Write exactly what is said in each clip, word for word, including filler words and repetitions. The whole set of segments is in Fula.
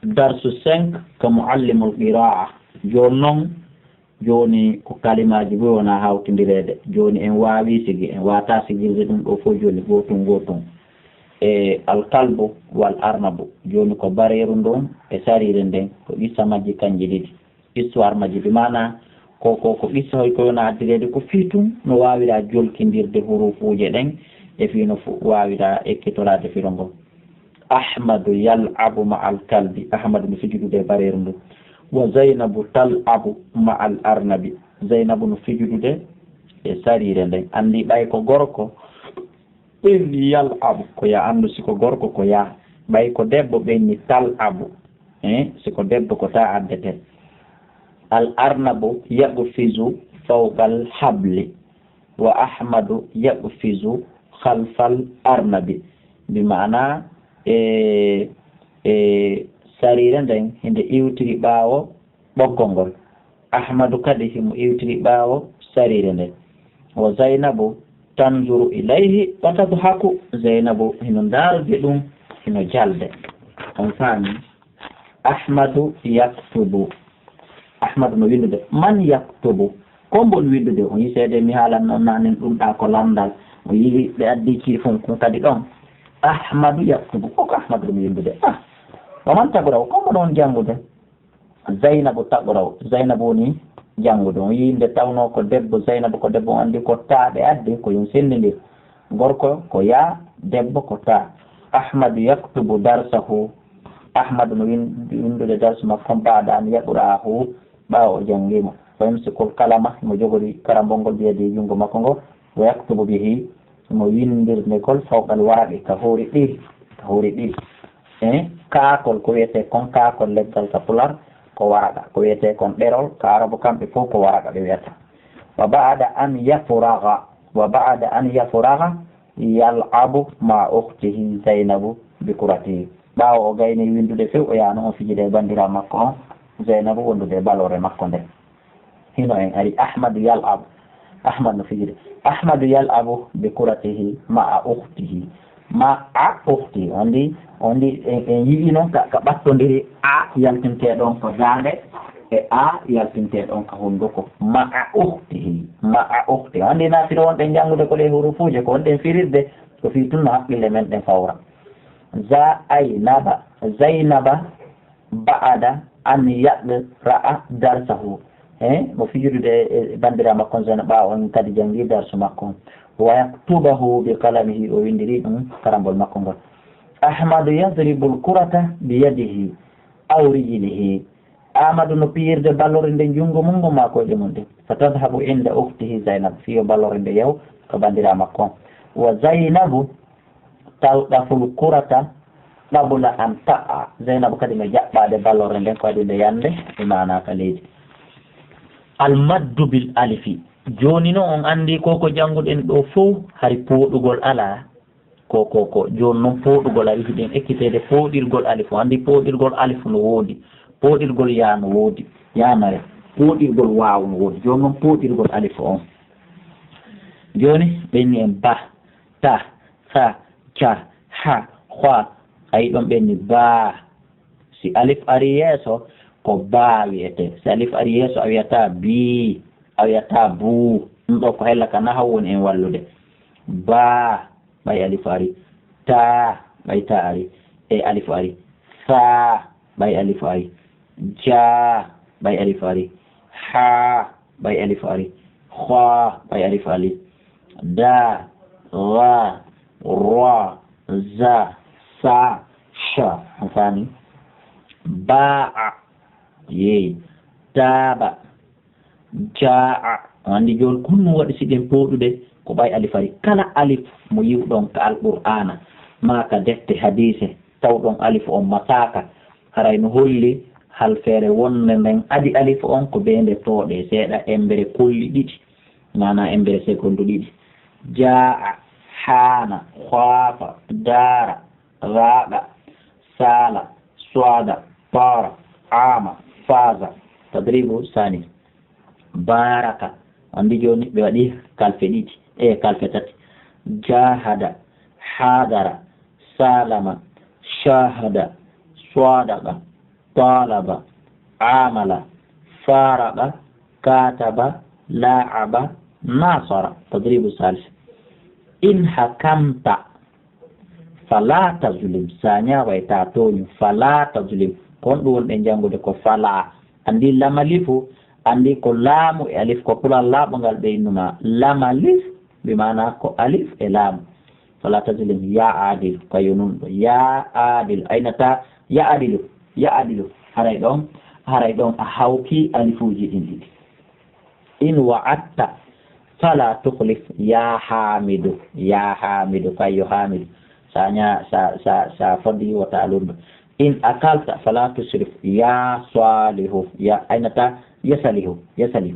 Darsu cinq, ka muallimul qira'a. Jooni noon, jooni ko kalimaaji buy wonaa hawtindireede. Jooni en waawi sigi, en waataa sigirde ɗum ɗo fof jooni, gootum gootum. E alkalbu wal arnabu. Jooni ko bareeru ndun e sariire nden, ko qissa majji kanji ɗiɗi. Histoire majji, bi maanaa ko, ko, ko qissa hoy ko wona addireede, ko fii tun no waawira jolkindirde huruufuuje ɗen, e fii no fu-, waawira ekkitoraade firo ngol. Ahmadu yal'abu ma'al kalbi, Ahmadu no fijudude e bareeru ndun. Wa Zaynabu tal'abu ma'al arnabi, Zaynabu no fijudude e sariire nden. Anndi ɓay ko gorko, ɓenni yal'abu, ko ya anndu si ko gorko ko ya. Ɓay ko debbo ɓenni tal'abu, eh, si ko debbo ko ta addete. Al arnabu yaqfizu fawqal habli, wa Ahmadu yaqfizu khalfal arnabi. Bi maana, e, e, sariire nden hinde iwtiri ɓaawo ɓoggol ngol. Ahmadu kadi himo iwtiri ɓaawo sariire nden. Wa Zaynabu tanzuru ilayhi wa tadhaku. Zaynabu hino ndaardi ɗum, hino jalde. On faami? Ahmadu yaktubu. Ahmadu no winndude. Man yaktubu? Ko mbon winndude? On yii seede mi haalan noon naanen ɗum ɗaa ko lanndal. On yii ɓe addi ciifun kun kadi ɗon. Ahmadu yaktubu. Ko ko Ahmadu no winndude? Ah, wa man taqra'u? Ko mbon on janngude? Zaynabu taqra'u. Zaynabu woni janngude. On yii nde tawnoo ko debbo, Zaynabu ko debbo, on anndi ko taa ɓe addi, ko yo on senndindir. Gorko ko yaa, debbo ko taa. Ahmadu yaktubu darsahu. Ahmadu no win-, winndude darsu makko on ba'da an yaqra'ahu, ɓaawo o janngii mo. Wa yumsikul qalama, mo jogori karambol ngol biyadihi junngo makko ngo. Wa yaktubu bihi, mo winndirde ngol fawqal waraqi, ka hoori ɗiiri, ka hoori ɗiiri. Eh, kaakol, ko wiyetee kon kaakol leggal ka Pular, ko waraqa. Ko wiyetee kon ɗerol, ka Arabu kamɓe fof ko waraqa ɓe wiyata. Wa ba'da an yafraga, wa ba'da an yafraga yal'abu ma ukhtihi Zaynabu bi kuratihi. Ɓaawo o gayni winndude few, o yaano o fijida e banndiraa makko on, Zaynabu, wondude e baloore makko nden. Hino en ari Ahmadu yal'abu. Ahmad no fijiri. Ahmadu yal'abu bi kuratihi ma'a ukhtihi. Ma'a ukhtihi. On ndi, on ndi en, en yi'i non ka, ka ɓattondiri a yaltintee ɗon ko daande e a yaltintee ɗon ka hunduko. Ma'a ukhtihi. Ma'a ukhtihi. On ndi naatiri wonɗen janngude ko ɗe hurufuuje, ko wonɗen firirde ko fii tun no haqqille men ɗen fawra. Za aynaba. Zaynaba ba'da an yaqra'a darsahu. Eh, mo fijudude e banndiraa makko on Zayna ɓaawo on kadi janngi darsu makko on. Wa yaktubahu bi qalamihi, o winndiri ɗum karambol makko ngol. Ahmadu yadribul kurata bi yadihi aw rijlihi. Ahmadu no piyirde ballore nden junngo mum ngon maa koyɗe mum ɗen. Fa tadhabu inda ukhtihi Zaynab, fiyo ballore nde yahu ka banndiraa makko on. Wa Zaynabu talqaful kurata qabla an taqa. Zaynabu kadi no jaɓɓaade ballore nden ko waɗi nde yande e maanaa ka leydi. Almaddu bil alifi. Jooni non on anndi ko ko jannguɗen ɗo fow hari pooɗugol alaa. Ko, ko, ko. Jooni non pooɗugol ari hiɗen ekkiteede pooɗirgol alif. On anndi pooɗirgol alif no woodi. Pooɗirgol yaa no woodi. Yaanare. Pooɗirgol waaw no woodi. Jooni non pooɗirgol alif on. Jooni ɓenni en ba, ta, sa, ca, ha, hwa. Ayi ɗon ɓenni baa. Si alif ari yeeso, ko baa wiyetee. Si alif ari yeeso, a wiyataa bii, a wiyataa buu. Ɗum ɗo ko hella ka nahawu woni en wallude. Baa, ɓay alif ari. Taa, ɓay taa ari. E alif ari. Saa, ɓay alif ari. Jaa, ɓay alif ari. Haa, ɓay alif ari. Hwaa, ɓay alif ari. Daa, raa, rwaa, zaa, saa, shaa. On faami? Baa'a. Yeey. Taaba. Jaa'a. On anndi jooni ko honɗum waɗi si ɗen pooɗude ko ɓay alif ari. Kala alif mo yi'uɗon ka Alqur'aana maa ka defte hadiise, tawɗon alif on masaaka, haray no holli halfeere wonnde nden adi alif on ko bee nde tooɗee seeɗa, embere kolli ɗiɗi, maanaa embere sekondu ɗiɗi. Jaa'a, haana, khaafa, daara, raaqa, saala, swaada, paara, aama, faaza. Tadribu saani. Baaraka. Anndi jooni ɓe waɗi kalfe ɗiɗi, e kalfe tati. Jaahada, haadara, saalama, shaahada, swaadaqa. طالب، عامل، فارق، كاتب، لاعب، ناصر. تدريب ثالث. إن حكمت فلا تظلم. Sa ñaaway, taa tooñu. فلا تظلم. Kon ɗum wonɗen janngude ko fala. Anndi lamalifu, anndi ko laamu e alif, ko pulal laaɓungal ɓe innuma. Lamalif, bi maana ko alif e laamu. فلا تظلم. يا عادل. Kayo nun ɗo. يا عادل. Aynata, يا عادل. يا عادل. Haray ɗon, haray ɗon a hawki alifuuji ɗin ɗiɗi. إن وعدت فلا تخلف. يا حامد. يا حامد. Kayo حامد. Sa ña-, sa, sa, sa foddi wota lundu. إن أكلت فلا تسرف. يا صالح. Ya, aynata, يا صالح. يا صالح.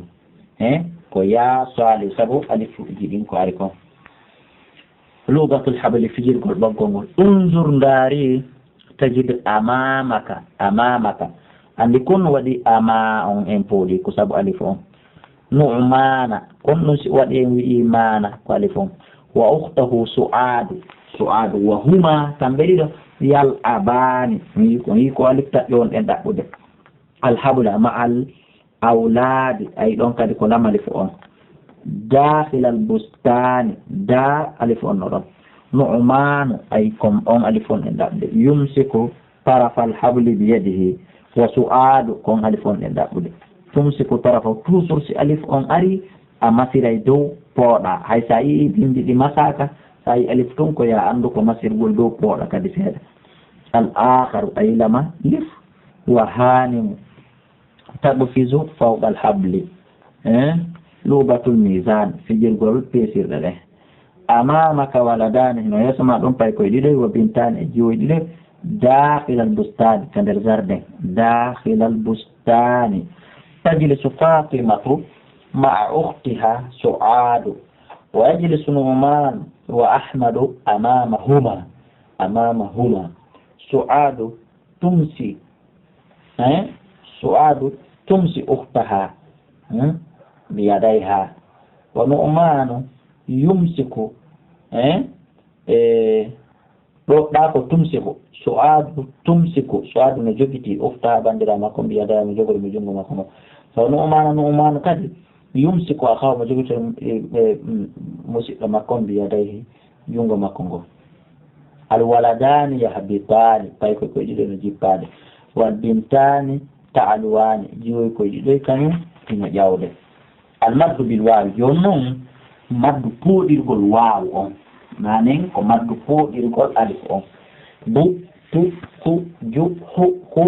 He? Ko يا صالح. Sabu alifuuji ɗin ko ari kon. لغة الحبل, fijirgol ɓoggol ngol. انظر, ndaari, تجد أمامك, أمامك. Anndi kon waɗi ama on en pooɗi, ko sabu alif on. نعمان, kon ɗum si waɗi en wi'i maana, ko alif on. وأخته سعاد, سعاد. وهما, kamɓe ɗiɗo, يلعبان. Mi yi ko, yi ko alif taƴƴo on ɗen ɗaɓɓude. الحبل مع الأولاد, ay ɗon kadi ko lamalifu on. داخل البستان, da alif on no ɗon. نعمان, ay kon on alif on en ɗaɓɓude. يمسك طرف الحبل بيده. وسعاد, kon alif on en ɗaɓɓude. تمسك طرفه, toujours si alif on ari, a masiray dow pooɗa. Hay sa yi'i bindi ɗi masaka, sa yi alif tun ko ya anndu ko masirgol dow pooɗa kadi seeɗa. الآخر, ay lamalif. وهانم. تقفز فوق الحبل. Eh? لعبة الميزان, fijirgol peesirɗe ɗe. أمامك ولدان, hino yeeso ma ɗon paykoy ɗiɗoy, وبنتان, e jiwoy ɗiɗoy, داخل البستان, ka nder jardin, داخل البستان. تجلس فاطمة مع أختها سعاد، ويجلس نعمان وأحمد أمامهما، أمامهما. سعاد تمسي، eh, سعاد تمسي أختها, hmm, بيديها. ونعمان يمسك, eh, eh, ɗo, ɗa ko تمسك. سعاد تمسك, سعاد no jogiti أختها, banndiraa makko, بيديها, mo jogori mo junngo makko ngo. So نعمان, نعمان kadi يمسك أخاه, mo jogiti, eh, eh, mm, musiɗɗo makko on, بيديه, junngo makko ngo. الولدان يهبطان, paykoy koy ɗiɗo no jippaade. والبنتان تعلوان, jiwoy koy ɗiɗoy kañum hino ƴawde. المد بالواو, jooni non maddu pooɗirgol waawu on. Manen ko maddu pooɗirgol alif on. Bu, tu, ku, ju, hu, hu.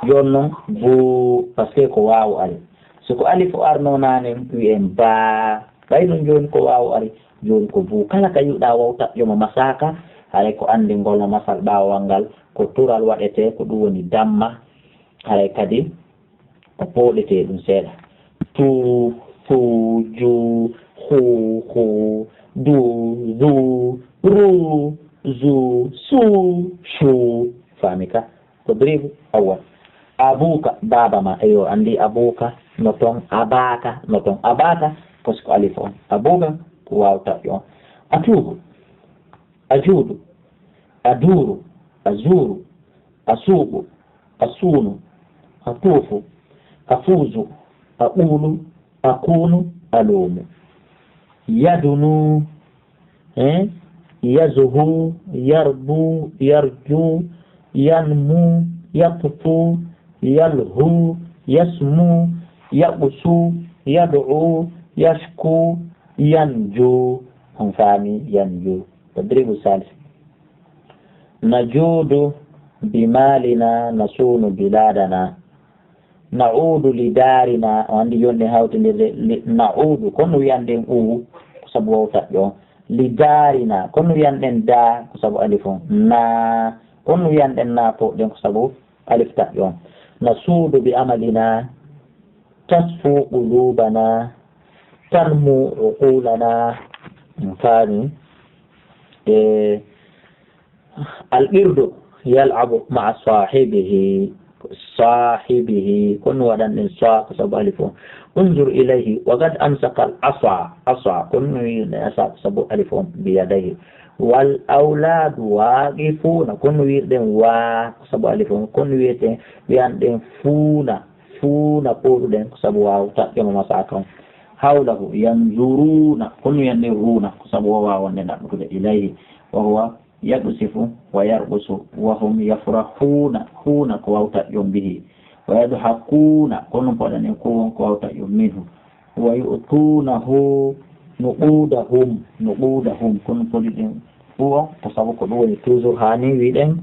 Jooni non bu, parce que ko waawu ari. Si ko alif o arno nanen, wi'en baa. Ɓay non jooni ko waawu ari, jooni ko buu. Kala ka yi'uɗaa waw taƴƴo mo masaaka, haray ko anndingol mo masal ɓaawowal ngal, ko tural waɗetee, ko ɗum woni damma, haray kadi ko pooɗetee ɗum seeɗa. Tu, fu, ju, hu, hu, du, zu, ru, zu, su, shu. Faami ka? Tadribu awwal. Abuka, baaba ma, eyo, anndi abuka no ton, abaka no ton. Abaka, ko siko alif on. Abuka, ko waaw taƴƴo on. Atubu, ajuudu, aduuru, azuuru, asuuɓu, asuunu, atuufu, afuuzu, aquulu, akuunu, aluumu. Yadunu, eh? Yazuhu, yarbu, yarju, yanmu, yatfu, yalhu, yasmu, yaqusu, yad'u, yashku, yanju. On faami? Yanju. Tadribu salis. Najuudu bimalina, nasuunu biladana. Na'uudu li daarina, o anndi yonde hawtindirde li-, na'uudu, kono wi'anɗen uu, ko sabu waw taƴƴo on. Li daarina, kono wi'anɗen daa, ko sabu alif on. Naa, kono wi'anɗen naa pooɗɗen, ko sabu alif taƴƴo on. Nasuudu bi amalina, tasfu qulubana, tanmu uqulana. On faami? E, Al qirdu yal'abu ma'a saahibihi. Saahibihi. Kono waɗanɗen sa ko sabu alif on. Unzur ilayhi. Wa qad amsaka al asa. Asa. Kono wi'uɗen asa ko sabu alif on. Biyadayhi. Wal awladu waqifuuna, kono wirɗen waa, ko sabu alif on, kono wiyeten, wiyanɗen fuuna, fuuna pooɗuɗen, ko sabu waaw taƴƴo mo masaka on. Hawlahu yanzuruuna, kono wiyanɗen ruuna, ko sabu o waaw wonde naɓɓutude ilayhi, wa huwa yaqsifu wa yarqusu, wa hum yafrahuuna, huuna ko waaw taƴƴo on bihi, wa yadhakuuna, kono poɗanen ko won ko waaw taƴƴo on minhu, wa yu'tuunahu nuquudahum, nuquudahum, kono poɗiɗen ɗum on, ko sabu ko ɗum woni toujours haani wiɗen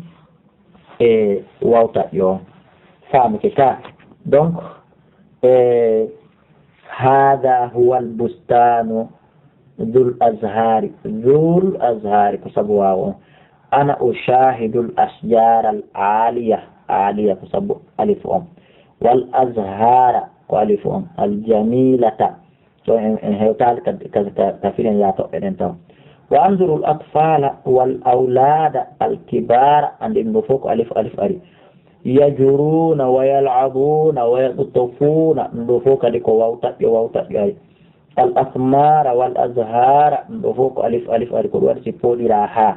e waaw taƴƴo on. Faamike ka. Donc, e haada huwa al bustaanu dhul azhaari, dhul azhaari, ko sabu waaw on. Ana ushahidul ashjaara al aaliya, aaliya ko sabu alif on. Wal azhaara ko alif on. Al jamilata. So en, en hewtaali ka, ka, ka, ka firen yaa toɓɓe ɗen taw. Wa anzurul atfala wal awlada al kibara. Andi ɗum ɗo fof ko alif, alif ari. Yajuruna wa yal'abuna wa yaqtufuna. Ɗum ɗo fof kadi ko waaw taƴƴo, waaw taƴƴo ari. Al asmara wal azhara. Ɗum ɗo fof ko alif, alif ari. Ko ɗum waɗi si pooɗira ha.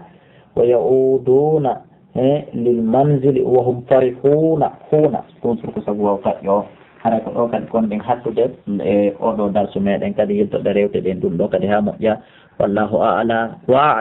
Wa yauduna, eh, lil manzili wa hum farihuna. Huna. Ɗum surko sabu waaw taƴƴo. Hara ko ɗo kadi kon ɗen hattude e oɗo darsu meɗen kadi yiltoɗe rewte ɗen ɗum ɗo kadi ha moƴƴa. Wallahu a'ala wa